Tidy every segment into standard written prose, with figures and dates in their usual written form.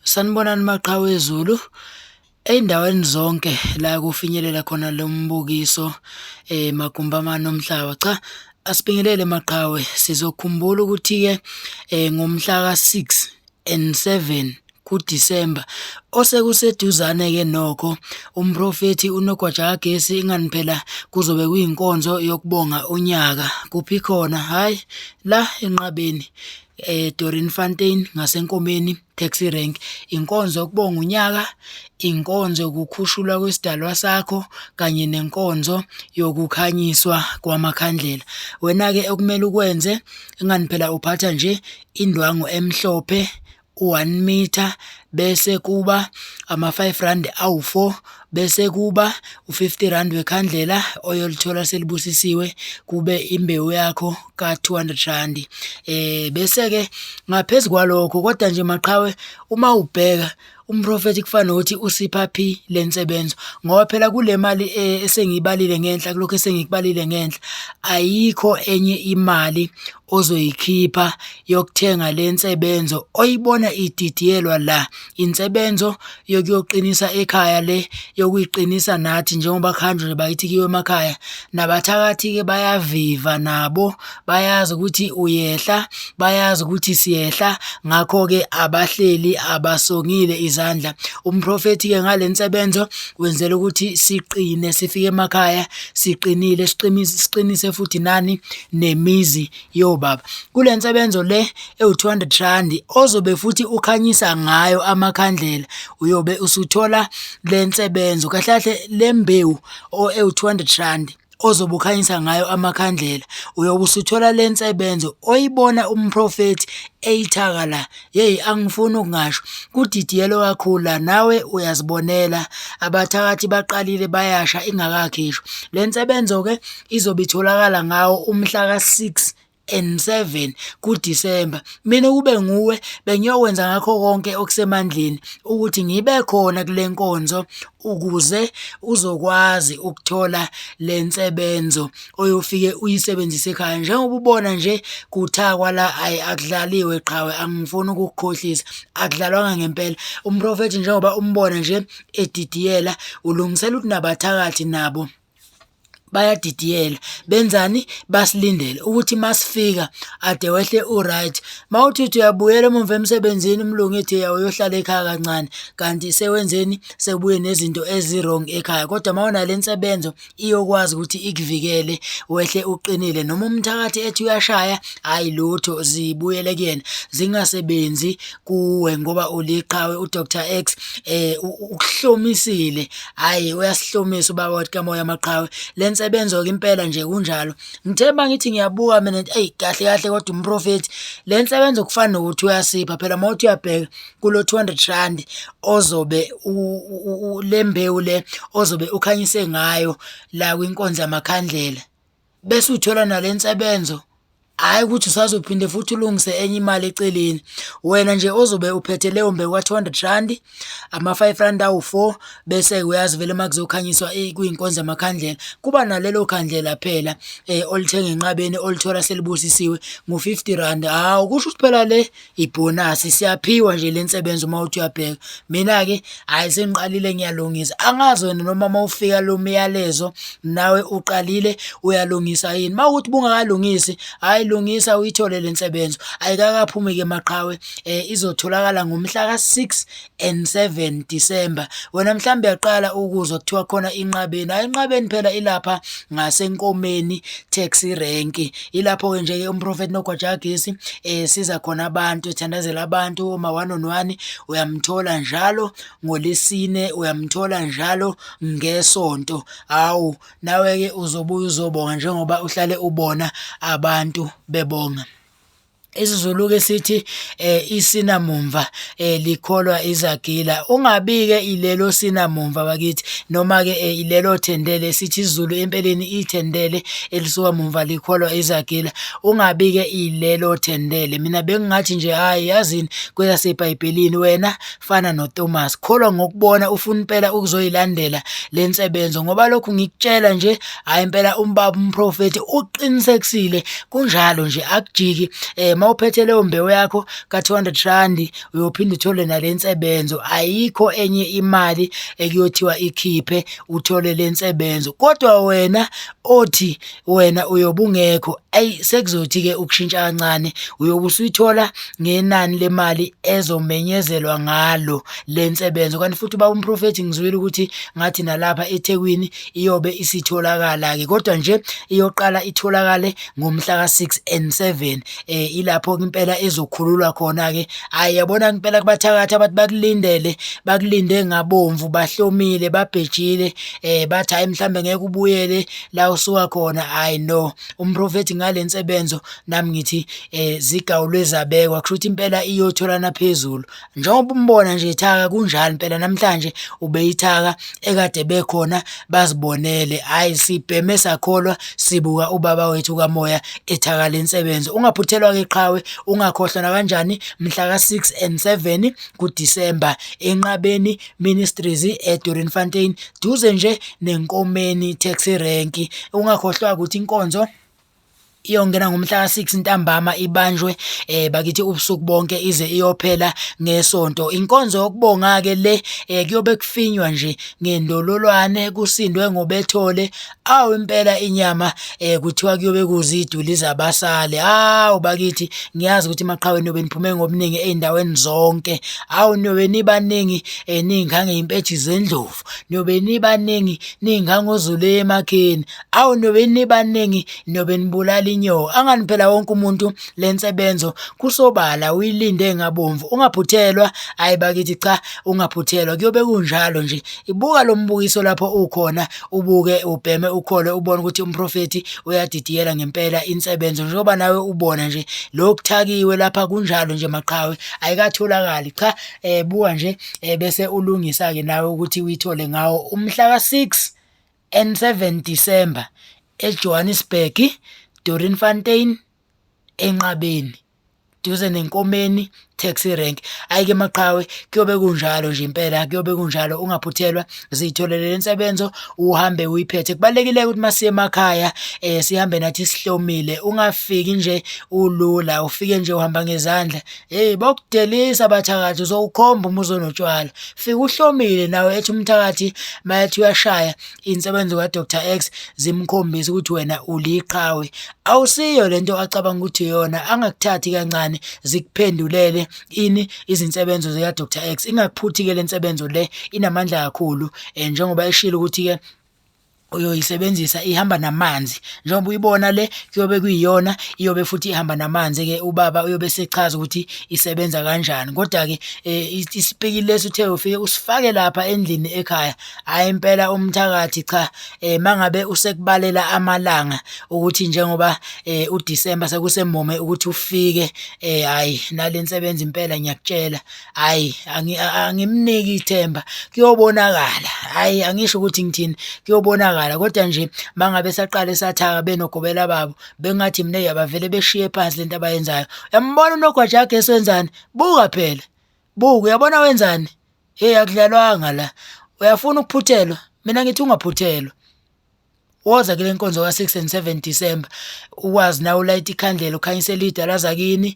Sanibonani maqhawe eZulu. Ey'ndaweni zonke la kufinyelela khona lo mbukiso magumbi amane omhlaba. Cha, asibingelele maqhawe, sizokhumbula ukuthi-ke ngomhla ka-six and seven kuDisemba osekuseduzane-ke nokho umprofethi uNogwaja kaGesi ingani phela kuzobe kuyinkonzo yokubonga unyaka. Kuphi khona? Hhayi, la enqabeni eDoreen Fontein ngaseNkomeni taxi rank. Inkonzo yokubonga unyaka, inkonzo yokukhushulwa kwesidalwa sakho kanye nenkonzo yokukhanyiswa kwamakhandlela. Wena-ke okumele ukwenze ingani phela uphatha nje indwangu emhlophe u-one meter bese kuba ama-five rand awu-four bese kuba u-fifty rand wekhandlela oyolithola selibusisiwe kube imbewu yakho ka-two hundred randi. Bese-ke ngaphezu kwalokho kodwa nje maqhawe uma ubheka umprofethi kufana nokuthi usipha phi le nsebenzo ngoba phela kule mali esengiyibalile ngenhla kulokhu esengikubalile ngenhla ayikho enye imali ozoyikhipha yokuthenga le nsebenzo oyibona ididiyelwa la, insebenzo yokuyoqinisa ekhaya le yokuyiqinisa nathi njengoba kuhanjwa nje bakithi kuyiwe emakhaya. Nabathakathi-ke bayaviva nabo, bayazi ukuthi uyehla, bayazi ukuthi siyehla, ngakho-ke abahleli abasongile izandla. Umprofethi-ke ngale nsebenzo wenzela ukuthi siqine sifike emakhaya siqinile, siqinise futhi nani nemizi yobaba. Kule nsebenzo le ewu-200 randi ozobe futhi ukhanyisa ngayo amakhandlela uyobe usuthola le nsebenzo. Kahle kahle le mbewu ewu-200 randi ozobe ukhanyisa ngayo amakhandlela uyobe usuthola le nsebenzo oyibona umprofethi eyithaka la. Yeyi angifuni ukungasho, kudidiyelwe kakhulu la nawe uyazibonela abathakathi baqalile bayasha ingakakhishwa. Le nsebenzo-ke izobe itholakala ngawo umhla ka-six and 7 kuDisemba. Mina ukube nguwe bengiyokwenza ngakho konke okusemandleni ukuthi ngibe khona kule nkonzo ukuze uzokwazi ukuthola le nsebenzo oyofike uyisebenzise ekhaya. Njengoba ubona nje kuthakwa la, hhayi akudlaliwe qhawe, angifuni ukukukhohlisa, akudlalwanga ngempela. Umprofethi njengoba umbona nje edidiyela, ulungisela ukuthi nabathakathi nabo bayadidiyela. Benzani? Basilindele ukuthi masifika ade wehle u-right. Mawuthi uthi uyabuyela emuva emsebenzini umlungu ethi ya uyohlala ekhaya kancane, kanti sewenzeni? Sewubuye nezinto ezi-wrong ekhaya. Kodwa mawunale nsebenzo iyokwazi ukuthi ikuvikele wehle uqinile noma umthakathi ethi uyashaya, hhayi lutho zibuyele kuyena zingasebenzi kuwe ngoba uliqhawe. U-Doctor X ukuhlomisile, hhayi uyasihlomisa ubaba kaMoya Maqhawe. Le nsebenzo-ke impela nje kunjalo. Ngithe uma ngithi ngiyabuka mina ngithi eyi kahle kahle kodwa umprofethi le nsebenzo kufana nokuthi uyasipha phela uma uthi uyabheka kulo 200 rand ozobe le mbewu le ozobe ukhanyise ngayo la kwinkonzo yamakhandlela bese uthola nale nsebenzo. Hhayi ukuthi usazophinde futhi ulungise enye imali eceleni. Wena nje ozobe uphethe leyo mbewu ka-two hundred randi, ama-five rand awu-four, bese-ke uyazi vele uma kuzokhanyiswa kwiy'nkonzo zamakhandlela, kuba nalelo khandlela phela olithenga enqabeni olithola selibusisiwe ngo-fifty rand. Hawu kusho ukuthi phela le ibhonasi siyaphiwa nje le nsebenzo uma uthi uyabheka. Mina-ke hhayi sengiqalile ngiyalungisa, angazi wena noma uma ufika lo myalezo nawe uqalile uyalungisa yini. Uma kuwukuthi ubungakalungisi, hhayi lungisa uyithole le nsebenzo. Ayikakaphumi-ke maqhawe izotholakala ngomhla ka-six and 7 December. Wena mhlawumbe uyaqala ukuzwa kuthiwa khona iNqabeni. Hhayi iNqabeni phela ilapha ngaseNkomeni taxi rank. Ilapho-ke nje-ke umprofethi Nogwaja Kagesi esiza khona abantu, ethandazela abantu oma-one on one, uyamthola njalo ngoLwesine, uyamthola njalo ngeSonto. Hawu, nawe-ke uzobuya uzobonga njengoba uhlale ubona abantu bebonga. IsiZulu-ke sithi isinamumva likholwa izagila. Ungabi-ke ilelo sinamumva bakithi noma-ke ilelo thendele, sithi isiZulu empeleni ithendele elisuka mumva likholwa izagila. Ungabi-ke ilelo thendele. Mina bengingathi nje hhayi yazini kwelaseBhayibhelini wena fana noThomas, kholwa ngokubona ufuna impela ukuzoyilandela le nsebenzo ngoba lokhu ngikutshela nje hhayi impela umbaba umprofethi uqinisekisile kunjalo nje akujiki. Mawuphethe leyo mbewu yakho ka-200 randi uyophinde uthole nale nsebenzo, ayikho enye imali ekuyothiwa ikhiphe uthole le nsebenzo. Kodwa wena othi wena uyobe ungekho, ayi sekuzothi-ke ukushintsha kancane, uyobe usuyithola ngenani lemali ezomenyezelwa ngalo le nsebenzo. Kanti futhi ubaba umprofethi ngizwile ukuthi ngathi nalapha eThekwini iyobe isitholakala-ke, kodwa nje iyoqala itholakale ngomhla ka-6 and 7 ilapho-ke impela ezokhululwa khona-ke. Hhayi yabona impela kubathakathi abathi bakulindele, bakulinde ngabomvu, bahlomile, babhejile, bathi hhayi mhlambe ngeke ubuyele la usuka khona. Hhayi no, umprofethi ngale nsebenzo nami ngithi zigawulwe zabekwa, kusho ukuthi impela iyotholana phezulu. Njengoba umbona nje ethaka kunjalo impela namhlanje ubeyithaka ekade bekhona bazibonele. Hhayi sibheme sakholwa sibuka ubaba wethu kamoya ethaka le nsebenzo. Ungaphuthelwa-ke qhawe, ungakhohlwa nakanjani mhla ka-6 and 7 kuDisemba eNqabeni Ministries eDoornfontein duze nje neNkomeni taxi rank. Ungakhohlwa ukuthi inkonzo iyongena ngomhla ka-6 ntambama ibanjwe bakithi ubusuku bonke ize iyophela ngesonto. Inkonzo yokubonga-ke le kuyobe kufinywa nje ngendololwane kusindwe ngobethole. Awu impela inyama kuthiwa kuyobe kuziduli zabasale. Hawu bakithi ngiyazi ukuthi maqhawe niyobe niphume ngobuningi ey'ndaweni zonke. Hawu niyobe nibaningi ningangey'mpetshi zendlovu. Niyobe nibaningi ningangozulu emakheni. Awu niyobe nibaningi niyobe nibulala inyoka. Angani phela wonke umuntu le nsebenzo kusobala uyilinde ngabomvu. Ungaphuthelwa, hhayi bakithi cha ungaphuthelwa kuyobe kunjalo nje. Ibuka lo mbukiso lapho ukhona ubuke ubheme ukholwe ubone ukuthi umprofethi uyadidiyela ngempela insebenzo njengoba nawe ubona nje lokuthakiwe lapha kunjalo nje maqhawe ayikatholakali cha buka nje bese ulungisa-ke nawe ukuthi uyithole ngawo umhla ka-6 and 7 December eJohannesburg, Doornfontein, eNqabeni duze neNkomeni taxi rank. Hhayi-ke maqhawe kuyobe kunjalo nje impela kuyobe kunjalo ungaphuthelwa zitholele le nsebenzo uhambe uyiphethe. Kubalulekile ukuthi masiye emakhaya sihambe nathi sihlomile ungafiki nje ulula ufike nje uhamba ngezandla. Hey bokudelisa abathakathi uzowukhomba umuzi onotshwala. Fika uhlomile nawe ethi umthakathi mayethi uyashaya insebenzo kaDr X zimkhombisa ukuthi wena uliqhawe. Awusiyo lento acabanga ukuthi iyona angakuthathi kancane zikuphendulele ini izinsebenzo zika Dr X. Ingakuphuthi ke lensebenzo le inamandla kakhulu njengoba eshilo ukuthi ke uyoyisebenzisa ihamba namanzi njengoba uyibona le kuyobe kuyiyona iyobe futhi ihamba namanzi-ke ubaba uyobe esechaza ukuthi isebenza kanjani kodwa-ke isipikili lesi uthe ufike usifake lapha endlini ekhaya hhayi impela umthakathi cha mangabe usekubalela amalanga ukuthi njengoba uDisemba sekusemome ukuthi ufike hhayi nale nsebenzo impela ngiyakutshela Hhayi, angimniki ithemba, kuyobonakala. Hhayi, angisho ukuthi ngithini, kuyobonakala kodwa nje uma ngabe saqale sathaka benogobela babo, bengathi mina eyi abavele beshiye phansi lento abayenzayo. Uyambona unogwaja kagesi wenzani? Buka phela, buka uyabona wenzani? Hheyi akudlalwanga la, uyafuna ukuphuthelwa? Mina ngithi ungaphuthelwa. Woza kule nkonzo ka-6 and 7 December ukwazi nawe ulayite ikhandlela ukhanyisele iy'dalwa zakini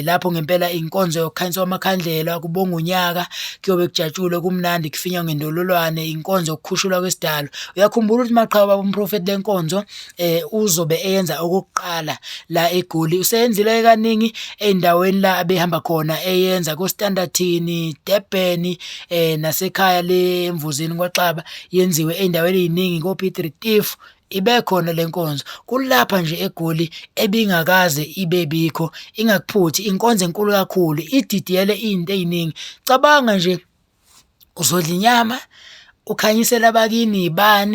lapho ngempela inkonzo yokukhanyiswa kwamakhandlela kubonga unyaka kuyobe kujatshulwe kumnandi kufinywa ngendololwane inkonzo yokukhushulwa kwesidalwa. Uyakhumbula ukuthi maqhawe baba umprofethi le nkonzo uzobe eyenza okokuqala la eGoli useyenzile kaningi ey'ndaweni la abehamba khona eyenza ko-Standerton, Durban nasekhaya le eMvuzini kwaXaba. Yenziwe ey'ndaweni ey'ningi ko-Piet Retief ibe khona le nkonzo. Kulapha nje eGoli ebingakaze ibe bikho, ingakuphuthi inkonzo enkulu kakhulu, ididiyele iy'nto ey'ningi. Cabanga nje uzodla inyama, ukhanyisele abakini iy'bani.